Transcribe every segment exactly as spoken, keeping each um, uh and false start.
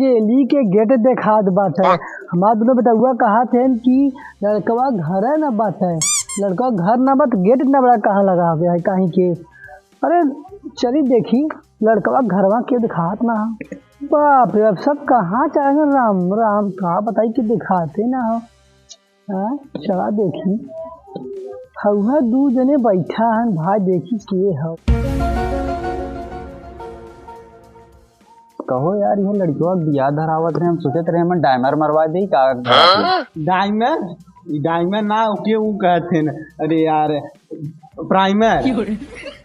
जेली के गेट देखात बाटे। हमार दुनो बेटउआ कहत हन कि लड़कवा घरे न बाटे। लड़कवा घर न बा त गेट न बड़ा कहाँ लगावे है काहे के। अरे चली देखी लड़कवा घरवा के देखात ना हो। बाप रे, अब सब कहाँ चल गए? राम राम, का बताई कि देखाते ना हो। हाँ, चला देखी। हउहा दू जने बैठा हन, भाई देखी के हौ। कहो यार, ये लड़कियों का बियाह धरावत रहे, हम सोचत रहे हम डाइमर मरवा दे का। डाइमर? ई डाइमर ना, ओके ऊ कहत हैं। अरे यार, प्राइमर।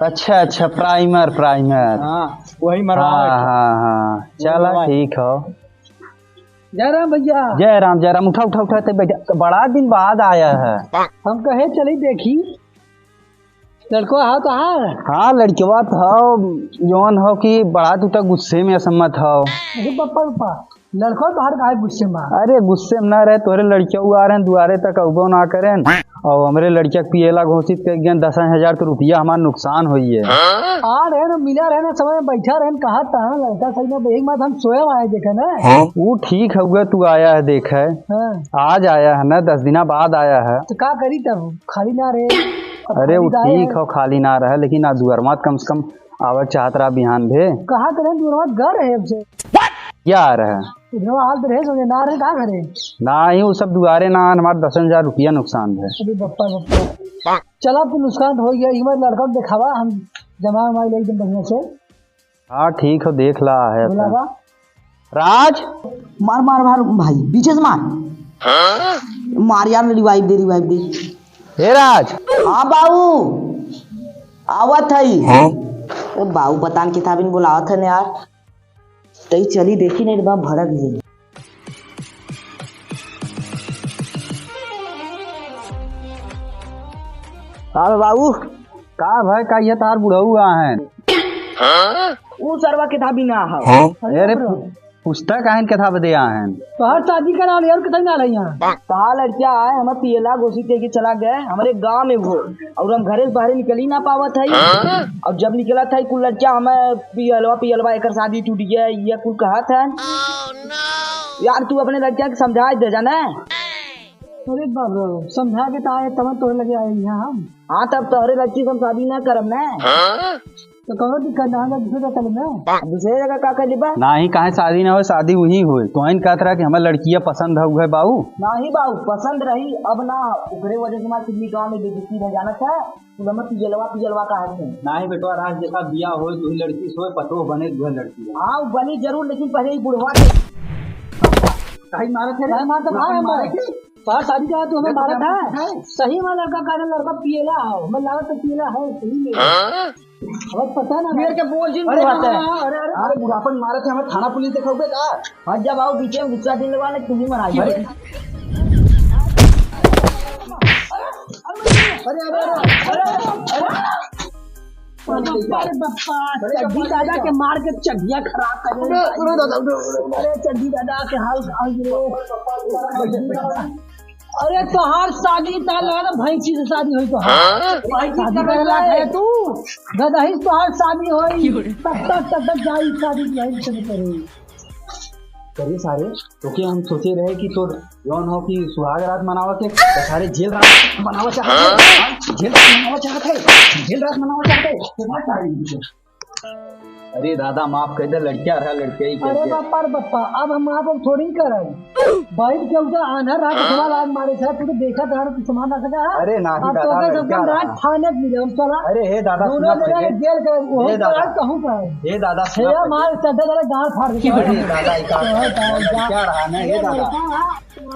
अच्छा अच्छा, प्राइमर, प्राइमर। हाँ, वही मरवावे हाँ के। हाँ हाँ, चला मरवावे। ठीक हो। जय राम भैया। जय राम, जय राम। उठा उठा उठा, ते बैठा, बड़ा दिन बाद आया है। हम कहे चली देखी लड़कवा हो तोहार। हाँ, लड़कवा तो हो, जौन हो कि बड़ा तू तो गुस्से में असम्मत हो। अरे पप्पा, पप्पा, लड़कवा तोहार काहे गुस्से में? अरे गुस्से में ना रहे, तोहरे लड़किया आ रहे हैं दुआरे तक, अउबो ना करें, और हमरे लड़किया के पियला घोषित कर गए, दस हजार तो रुपया हमार नुकसान होई है। आ रहे ना, मिला रहे ना, समय में बैठा रहे, कहा था लड़का सही ना, एक बात हम सोया आए देखे ना। वो ठीक है, तू आया है देखे, हाँ। आज आया है ना, दस दिना बाद आया है। तो का करी तब, खाली ना रहे। अरे वो ठीक हो, खाली ना रहे, लेकिन आ दुअरवा कम से कम आवक चाहत रहा बिहान भे। कहाँ करे दुअरवा घर है हमसे। क्या रहे? इधर हाल तो रहे सोचे ना रहे, का करे? ना ही, वो सब दुआरे ना आन, हमार दस हजार रुपया नुकसान है। अरे बप्पा, बप्पा। चला तू नुकसान हो गया, एक बार लड़का को दिखावा, हम जमा वमा ले एकदम बढ़िया से। हाँ ठीक हो, देख ला है अपना। बुलावा। राज। मार, मार, मार भाई, पीछे से मार। मार यार, रिवाइव दे, रिवाइव दे। हे राज। हाँ बाऊ, आवत हई। हाँ? ए बाऊ, पता न किताबिन बुलावत है न यार। तई चली देखी नहीं, एकदम भड़क गई। का बा बाऊ? का भाई, का ये तार बुढ़ऊ आ हैं? ऊ सरवा किताबी ना हो। अरे, पु-, पुस्तक आयन कथा बदे आयन। तोहार शादी करा ले और कितना ना रही यहाँ। तोहार लड़किया आए, हमें पियला घोषित करके चला गए, हमारे गांव में वो, और हम घरे से बाहर निकल ही ना पावत है। और जब निकलत है, कुल लड़किया हमें पियलवा, पियलवा, एकर शादी टूट गया, ये कुल कहत है। यार, तू अपने लड़किया के समझा दे, जाने। अरे बाबा, समझा के तो आए, तब तोरे लगे आए यहाँ हम। हाँ, तब तोहरे लड़की से हम शादी ना करब ना। तो कौनो दिक्कत ना, हम दूसरे जगह चले ना। अब दूसरे जगह का कर लेबा? नाही, काहे शादी ना होए, शादी वही होए। तोहन कहत रहा कि हमार लड़किया पसंद है, उहे बाऊ। नाही बाऊ, पसंद रही, अब ना, ओकरे वजह से हमार किडनी गाँव में बेइज्जती रह जाना था। तू हमें पियलवा, पियलवा का हाथ में। नाही बेटवा, राज देखा बिया होए, तू ही लड़की सोए, पतोह बने, तू लड़की है। हाँ, बनी जरूर, लेकिन पहले ही बुढ़वा के। काहे मारत है रे? काहे मारत है? काहे मारत है? तोहार शादी का तू हमें मारत है? सही में लड़का का लड़का पियला है, हमें लागत तो पियला है, सही में। हाँ? अब पता ना। मेरे के बोल जिन अरे, बुढ़ापन। हाँ, हाँ, अरे, अरे, अरे, बुढ़ापन मारत है, हमें थाना पुलिस दिखाओगे का? हट जा बाबू, बीचे में गुस्सा दिन लगा ले, तू ही मरा अरे। अरे, अरे, अरे, अरे, अरे। अरे बप्पा, चड्डी दादा के मार के चड्डिया खराब कर दे। अरे, अरे दादा, अरे, अरे। अरे चड्डी दादा के हाल, हाल रो। अरे तोहार शादी ता लगा ना, भैंसी से शादी होई तो। हाँ? भैंसी शादी करला है तू। गदही से तोहार शादी होई। तब तक, तब तक जाई शादी, भैंसी से करे। करे सारे, तो क्या हम सोचे रहे कि तोर जौन हो कि सुहाग रात मनावा के, तो सारे जेल रात मनावा चाहत है। हाँ? जेल रात मनावा चाहत है, जेल रात मनावा चाहत है। तो बात सारी। अरे दादा, माफ कर दे, लड़किया रहा, लड़किया ही अरे कह दे। बप्पा रे बप्पा, अब हम आपको थोड़ी करब। बैठ के उधर आन्हर रात हाँ? सवाल आज मारे थे, तू तो देखा था, तू समान रख दे। अरे नाही अब दादा, तो लड़किया रहा। रात थाने मिले, हम चला। अरे हे दादा, दोनों सुना जने पहले। जेल के, वो हे दादा। रात कहूँ का है। हे दादा, सुना हे पहले। मार चड्ढे वाले गांड फाड़ दे। अरे दादा, एक बात तो है, है, तो है, लड़किया रहा ना, हे ये दादा। लड़का, हाँ।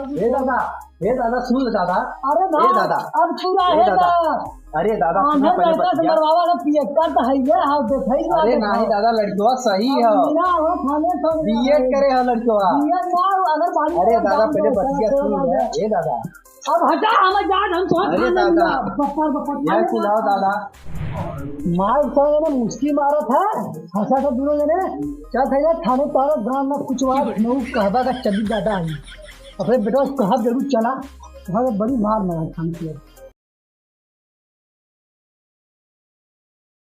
हे दादा, हे दादा, सुन ले दादा। अरे हे भाई, दादा। अब तू हे रहे दादा। दा। अरे दादा, सुन आंधर पहले लड़का से बतिया। मरवावा का पियक्का तो है ये, हाँ, देखा ही अरे बात है। नाही दादा, लड़कवा सही अब है। मेरा हो खाने सब बीए करे है लड़कवा। बीए ना, अगर पानी अरे का दादा, दाम पहले दो, बतिया दो, सुन दो, ले। दो। हे दादा। अब हटा, हमें जान, हम तो अरे खाने दादा। मिला। बप्पा, बप्पा, यह खाने सुनाओ मत। दादा। मार तो ये ना मुस्की मारत है, हंसा था दोनों जने। चल थे ना थाने तारा गांव में कुछ बात नऊ कहबा का चली दादा आई। अपने बेटा को कहा जरूर चला। भाई बड़ी मार मारा खान की।